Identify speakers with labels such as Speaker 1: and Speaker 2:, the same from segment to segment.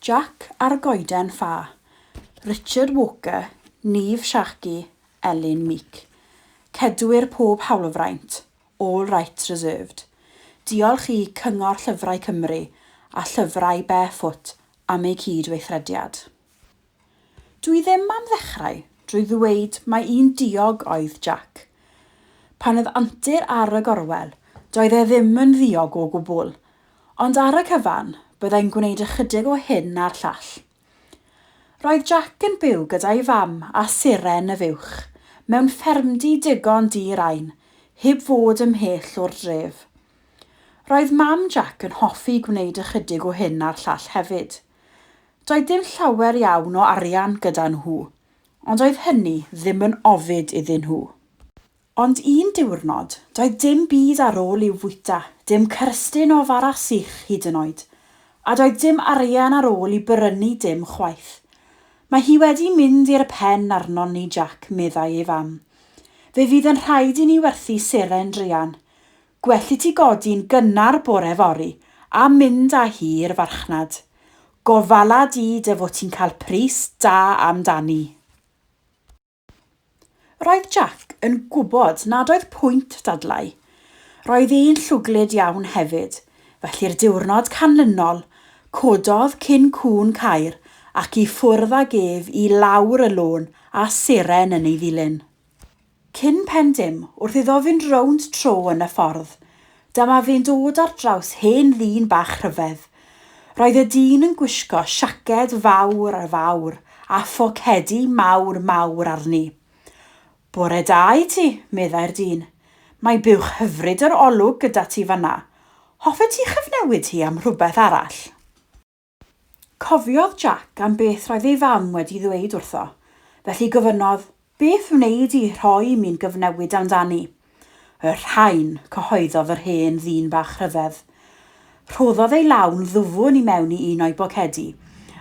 Speaker 1: Jac a'r Goeden Ffa, Richard Walker, Niamh Sharkey, Elin Meek. Cedwir pob hawlfraint, all rights reserved. Diolch i Cyngor Llyfrau Cymru a Llyfrau Barefoot am eu cyd-weithrediad. Dwi ddim am ddechrau drwy ddweud mai un diog oedd Jac. Pan oedd antur ar y gorwel, doedd e ddim yn ddiog o gwbl, ond ar y cyfan, byddai'n gwneud ychydig o hyn a'r llall. Roedd Jac yn byw gyda'i fam a Seren y fuwch, mewn ffermdy digon di-raen, heb fod ymhell o'r dref. Roedd mam Jac yn hoffi gwneud ychydig o hyn a'r llall hefyd. Doedd dim llawer iawn o arian gyda nhw, ond doedd hynny ddim yn ofid iddyn nhw. Ond un diwrnod, doedd dim byd ar ôl i'w fwyta, dim crystyn o fara sych hyd yn oed, a doedd dim arian ar ôl i brynu dim chwaith. Mae hi wedi mynd i'r pen arnon ni, Jac, meddai ei fam. Fe fydd yn rhaid i ni werthu seren druan. Gwell i ti godi'n gynnar bore fory a mynd â hi i'r farchnad. Gofala di dy fod ti'n cael pris da amdani. Roedd Jac yn gwybod nad oedd pwynt dadlau. Roedd e'n llwglyd iawn hefyd, felly'r diwrnod canlynol, cododd cyn cŵn Caer ac i ffwrdd ag ef i lawr y lôn a seren yn ei ddilyn. Cyn pen dim, wrth iddo fynd rownd tro yn y ffordd, dyma fe'n dod ar draws hen ddyn bach rhyfedd. Roedd y dyn yn gwisgo siaced fawr a fawr a phocedi mawr mawr arni. Bore da i ti, meddai'r dyn. Mae buwch hyfryd yr olwg gyda ti fan'na. Hoffet ti chyfnewid hi am rhywbeth arall? Cofiodd Jac am beth roedd ei fam wedi ddweud wrtho, felly gofynnodd, Beth wnei di rhoi i mi'n gyfnewid amdani? Y rhain, cyhoeddodd yr hen ddyn bach rhyfedd. Rhoddodd ei law'n ddwfwn i mewn i un o'i bocedi,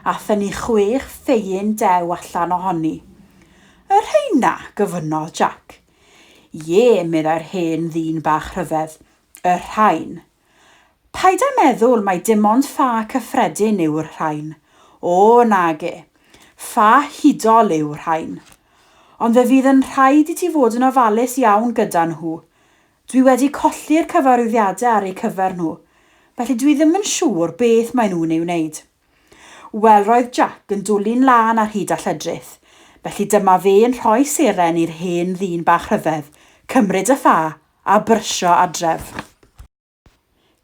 Speaker 1: a thynnu chwech ffeuen dew allan ohoni. Y rheina? gofynnodd Jac. Ie, meddai'r hen ddyn bach rhyfedd, y rhain. Paid â meddwl mai dim ond ffa cyffredin yw'r rhain. O, nage. Ffa hudol yw'r rhain. Ond fe fydd yn rhaid i ti fod yn ofalus iawn gyda nhw. Dwi wedi colli'r cyfarwyddiadau ar eu cyfer nhw, felly dwi ddim yn siŵr beth maen nhw'n ei wneud. Wel, roedd Jac yn dwlu'n lân ar hyd a lledrith, felly dyma fe'n rhoi seren i'r hen ddyn bach rhyfedd, cymryd y ffa, a brysio adref.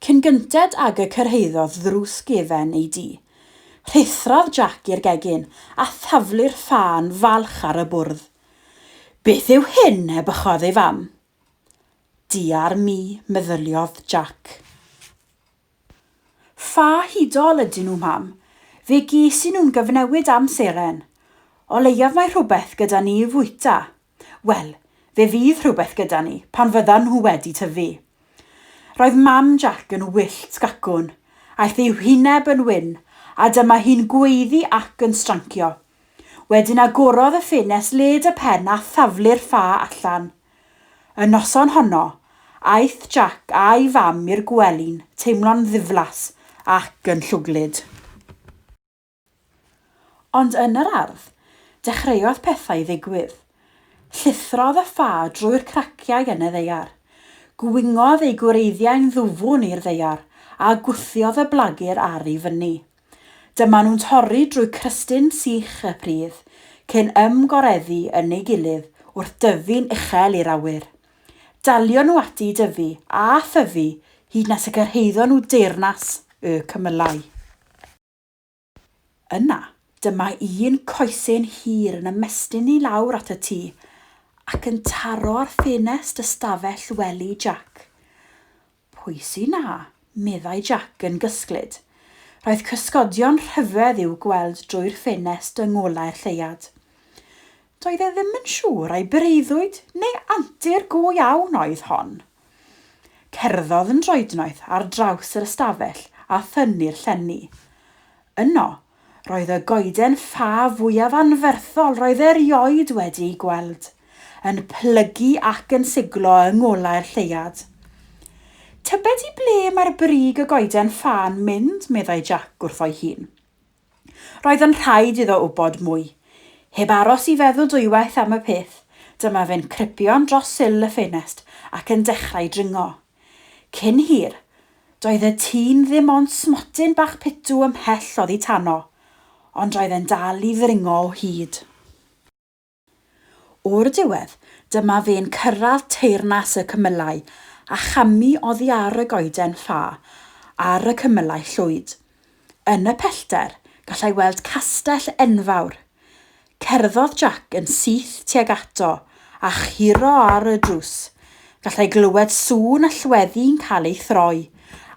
Speaker 1: Cyn gynted ag y cyrhaeddodd ddrws gefen ei dŷ, rhuthrodd Jac i'r gegin a thaflu'r ffân falch ar y bwrdd. Beth yw hyn? ebychodd ei fam. Diar mi, meddyliodd Jac. Ffa hudol ydyn nhw, mam. Fe ges i nhw'n gyfnewid am seren. O leiaf mae rhywbeth gyda ni i'w fwyta. Wel, fe fydd rhywbeth gyda ni pan fyddan nhw wedi tyfu. Roedd mam Jac yn wyllt gacwn. Aeth ei hwyneb yn wyn, a dyma hi'n gweiddi ac yn strancio. Wedyn agorodd y ffenest led y pen a thaflu'r ffa allan. Y noson honno, aeth Jac a'i fam i'r gwely'n teimlo'n ddiflas ac yn llwglyd. Ond yn yr ardd, dechreuodd pethau ddigwydd. Llithrodd y ffa drwy'r craciau yn y ddaear. Gwingodd ei gwreiddiau'n ddwfwn i'r ddaear, a gwthiodd y blagur ar i fyny. Dyma nhw'n torri drwy crystyn sych y pridd, cyn ymgoreddu yn ei gilydd wrth dyfu'n uchel i'r awyr. Dalion nhw ati i dyfu, a thyfu, hyd nes y cyrhaeddon nhw deyrnas y cymylau. Yna, dyma un coesyn hir yn ymestyn i lawr at y tŷ ac yn taro ar ffenest ystafell wely Jac. Pwy sy 'na? meddai Jac yn gysglyd. Roedd cysgodion rhyfedd i'w gweld drwy'r ffenest yng ngolau'r lleuad. Doedd e ddim yn siŵr ai breuddwyd neu antur go iawn oedd hon. Cerddodd yn droednoeth ar draws yr ystafell a thynnu'r llenni. Yno, roedd y goeden ffa fwyaf anferthol roedd erioed wedi ei gweld, yn plygu ac yn siglo yng ngolau'r lleuad. Tybed i ble mae'r brig y goeden ffa'n mynd, meddai Jac wrtho'i hun. Roedd yn rhaid iddo wybod mwy. Heb aros i feddwl dwywaith am y peth, dyma fe'n cripio'n dros sil y ffenest ac yn dechrau dringo. Cyn hir, doedd y tŷ'n ddim ond smotyn bach pitw ymhell oddi tano, ond roedd e'n dal i ddringo o hyd. O'r diwedd, dyma fe'n cyrraedd teyrnas y cymylau a chamu oddi ar y goeden ffa ar y cymylau llwyd. Yn y pellter, gallai weld castell enfawr. Cerddodd Jac yn syth tuag ato a churo ar y drws. Gallai glywed sŵn allweddi'n cael ei throi,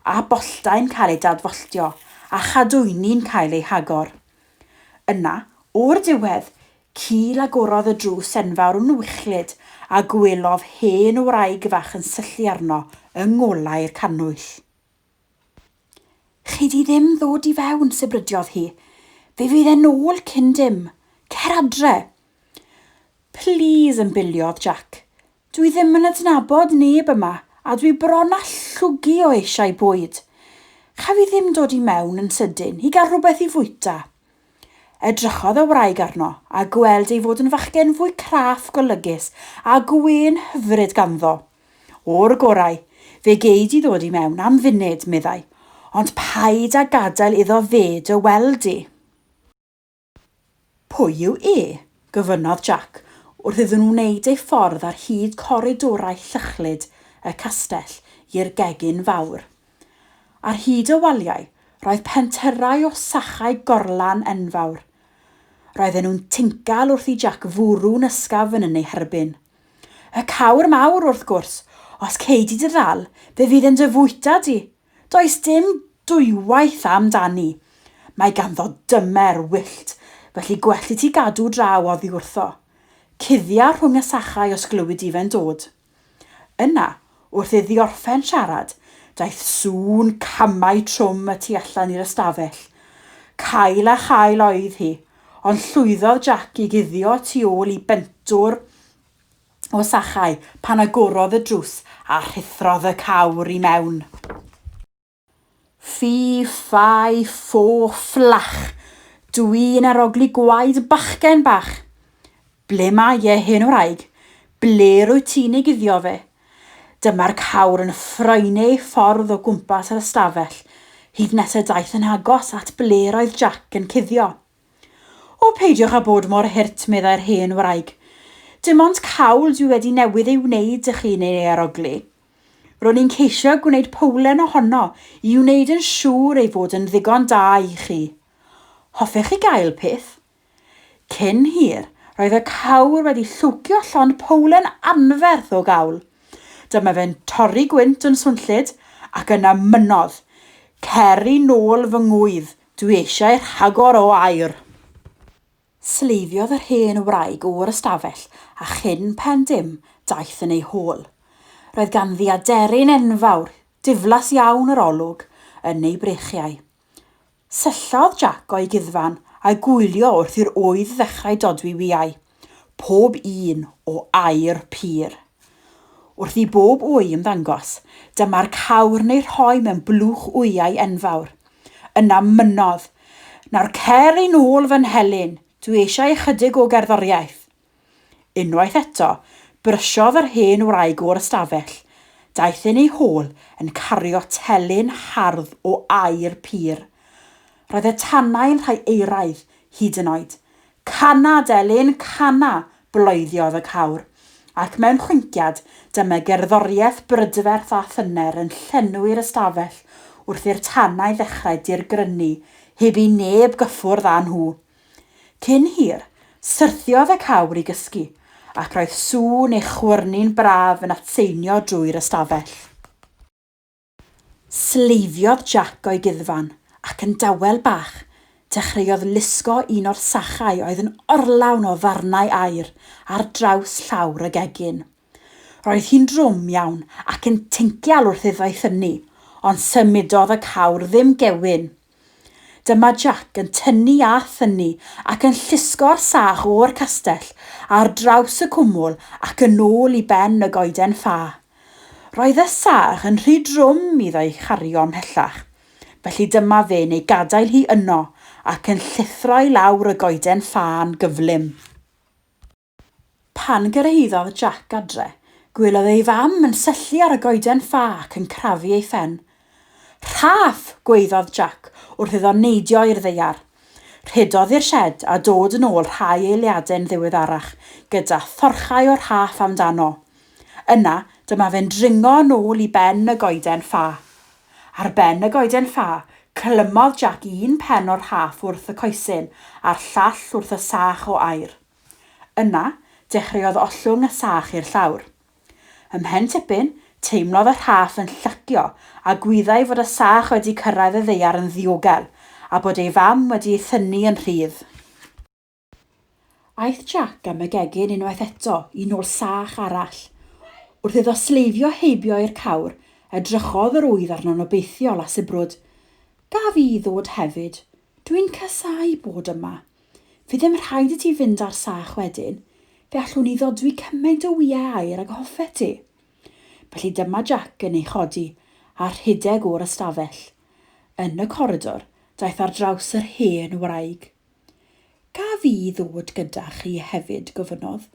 Speaker 1: a bolltau'n cael eu dadfolltio, a chadwyni'n cael eu hagor. Yna, o'r diwedd, cil agorodd y drws enfawr yn wichlyd a gwelodd hen wraig fach yn syllu arno yng ngolau'r cannwyll. Chei di ddim ddod i fewn, sibrydiodd hi. Fe fydd e'n ôl cyn dim. Cer adre. Plîs, ymbiliodd Jac. Dwi ddim yn adnabod neb yma a dwi bron â llwgu o eisiau bwyd. Chaf i ddim dod i mewn yn sydyn i gael rhywbeth i fwyta. Edrychodd y wraig arno a gweld ei fod yn fachgen fwy craff golygus a gwên hyfryd ganddo. O'r gorau, fe gei di ddod i mewn am funud, meddai, ond paid â gadael iddo fe dy weld di. Pwy yw e? gofynnodd Jac wrth iddyn nhw wneud eu ffordd ar hyd coridorau llychlyd y castell i'r gegin fawr. Ar hyd y waliau, roedd pentyrrau o sachau gorlan enfawr. Roedden nhw'n tincal wrth i Jac fwrw'n ysgafn yn eu herbyn. Y cawr mawr, wrth gwrs! Os cei di dy ddal, fe fydd e'n dy fwyta di! Does dim dwywaith amdani. Mae ganddo dymer wyllt, felly gwell i ti gadw draw oddi wrtho. Cuddia rhwng y sachau os glywi di fe'n dod. Yna, wrth iddi orffen siarad, daeth sŵn camau trwm y tu allan i'r ystafell. Cael a chael oedd hi, ond llwyddodd Jac i guddio tu ôl i bentwr o sachau pan agorodd y drws a rhuthrodd y cawr i mewn. Ffi, ffai, ffo, fflach! Dw i'n arogli gwaed bachgen bach! Ble mae e, hen wraig? Ble rwyt ti'n ei guddio fe? Dyma'r cawr yn ffroeni ei ffordd o gwmpas yr ystafell, hyd nes y daeth yn agos at ble roedd Jac yn cuddio. O, peidiwch â bod mor hurt, meddai'r hen wraig. Dim ond cawl dwi wedi newydd ei wneud ych chi'n ei arogli. Ro'n i'n ceisio gwneud powlen ohono i wneud yn siŵr ei fod yn ddigon da i chi. Hoffech chi gael peth? Cyn hir, roedd y cawr wedi llwcio llond powlen anferth o gawl. Dyma fe'n torri gwynt yn swnllyd ac yna mynnodd, Cer i nôl fy ngwydd, Dwi eisiau rhagor o aur! Sleifiodd yr hen wraig o'r ystafell a chyn pen dim daeth yn ei hôl. Roedd ganddi aderyn enfawr, diflas iawn yr olwg, yn ei breichiau. Syllodd Jac o'i guddfan a gwylio wrth i'r ŵydd ddechrau dodwy wyau. Pob un o aur pur. Wrth i bob wy ymddangos, dyma'r cawr yn ei rhoi mewn blwch wyau enfawr. Yna mynnodd, Nawr cer i nôl fy nhelyn, dwi eisiau ychydig o gerddoriaeth. Unwaith eto, brysiodd yr hen wraig o'r ystafell. Daeth yn ei hôl yn cario telyn hardd o aur pur. Roedd y tannau'n rhai euraidd, hyd yn oed. Cana, delyn, cana! bloeddiodd y cawr, ac mewn chwinciad, dyma gerddoriaeth brydferth a thyner yn llenwi'r ystafell wrth i'r tanau ddechrau dirgrynu heb i neb gyffwrdd â nhw. Cyn hir, syrthiodd y cawr i gysgu, ac roedd sŵn ei chwyrnu'n braf yn atseinio drwy'r ystafell. Sleifiodd Jac o'i guddfan, ac yn dawel bach, dechreuodd lusgo un o'r sachau oedd yn orlawn o ddarnau aur ar draws llawr y gegin. Roedd hi'n drwm iawn ac yn tincial wrth iddo ei thynnu, ond symudodd y cawr ddim gewyn. Dyma Jac yn tynnu a thynnu ac yn llusgo'r sach o'r castell ar draws y cwmwl ac yn ôl i ben y goeden ffa. Roedd y sach yn rhy drwm iddo ei chario ymhellach. Felly dyma fe'n ei gadael hi yno ac yn llithro i lawr y goeden ffa'n gyflym. Pan gyrhaeddodd Jac adre, gwelodd ei fam yn syllu ar y goeden ffa ac yn crafu ei phen. Rhaff! gwaeddodd Jac wrth iddo neidio i'r ddaear. Rhedodd i'r sied a dod yn ôl rhai eiliadau'n ddiweddarach gyda thorchau o rhaff amdano. Yna, dyma fe'n dringo yn ôl i ben y goeden ffa. Ar ben y goeden ffa, clymodd Jac un pen o'r rhaff wrth y coesyn a'r llall wrth y sach o aur. Yna, dechreuodd ollwng y sach i'r llawr. Ymhen tipyn, teimlodd y rhaff yn llacio a gwyddai fod y sach wedi cyrraedd y ddaear yn ddiogel a bod ei fam wedi ei thynnu yn rhydd. Aeth Jac am y gegin unwaith eto i nôl sach arall. Wrth iddo sleifio heibio i'r cawr, edrychodd yr ŵydd arno'n obeithiol a sibrwd, Gaf i ddod hefyd? Dwi'n casáu bod yma. Fydd ddim rhaid i ti fynd â'r sach wedyn. Fe allwn ni ddodwy cymaint o wyau aur ag hoffet ti. Felly dyma Jac yn ei chodi a rhedeg o'r ystafell. Yn y coridor, daeth ar draws yr hen wraig. Gaf i ddod gyda chi hefyd? gofynnodd.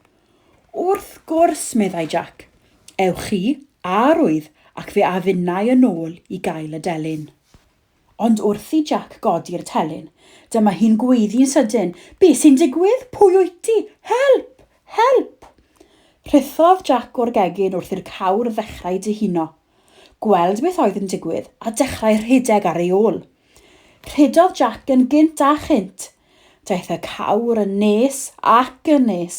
Speaker 1: Wrth gwrs, meddai Jac. Ewch chi, a'r wydd, ac fe af innau yn ôl i gael y delyn. Ond wrth i Jac godi'r telyn, dyma hi'n gweiddi'n sydyn, Be sy'n digwydd? Pwy wyt ti? Help! Help! Rhuthrodd Jac o'r gegin wrth i'r cawr ddechrau dihuno. Gweld beth oedd yn digwydd a dechrau rhedeg ar ei ôl. Rhedodd Jac yn gynt a chynt. Daeth y cawr yn nes ac yn nes.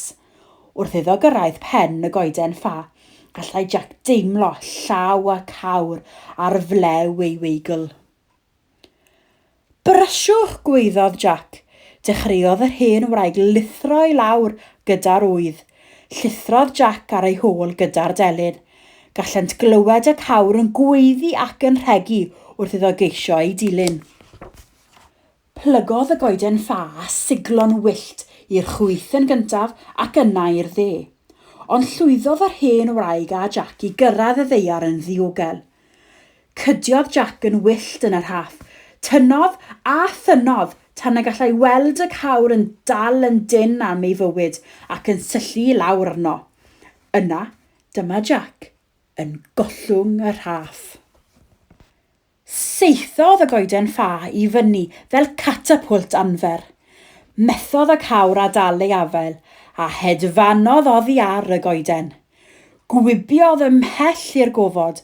Speaker 1: Wrth iddo gyrraedd pen y goeden ffa, gallai Jac deimlo llaw y cawr ar flew ei weigl. Brysiwch! gwaeddodd Jac. Dechreuodd yr hen wraig lithro i lawr gyda'r ŵydd. Llithrodd Jac ar ei hôl gyda'r delyn. Gallent glywed y cawr yn gweiddi ac yn rhegi wrth iddo geisio ei dilyn. Plygodd y goeden ffa a siglo'n wyllt i'r chwith yn gyntaf ac yna i'r dde. Ond llwyddodd yr hen wraig a Jac i gyrraedd y ddaear yn ddiogel. Cydiodd Jac yn wyllt yn y rhaff. Tynnodd a thynnodd tan y gallai weld y cawr yn dal yn dynn am ei fywyd ac yn syllu i lawr arno. Yna, dyma Jac yn gollwng y rhaff. Saethodd y goeden ffa i fyny fel catapwlt anfer. Methodd y cawr â dal ei afael, a hedfanodd oddi ar y goeden. Gwibiodd ymhell i'r gofod,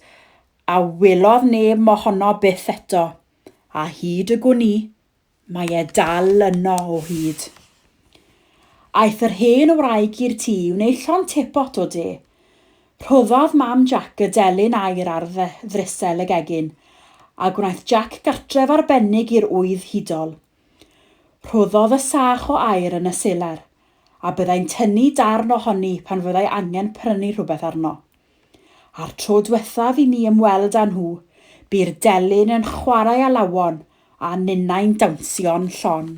Speaker 1: a welodd neb mohono byth eto, a hyd y gwn i, Mae e dal yno o hyd. Aeth yr hen wraig i'r tŷ i wneud llond tepot o de. Rhoddodd mam Jac y delyn aur ar ddrysel y gegin, a gwnaeth Jac gartref arbennig i'r ŵydd hudol. Rhoddodd y sach o aur yn y seler, a byddai'n tynnu darn ohoni pan fyddai angen prynu rhywbeth arno. A'r tro dwethaf i mi ymweld â nhw, bu'r delyn yn chwarae alawon a ninnau'n dawnsio'n llon.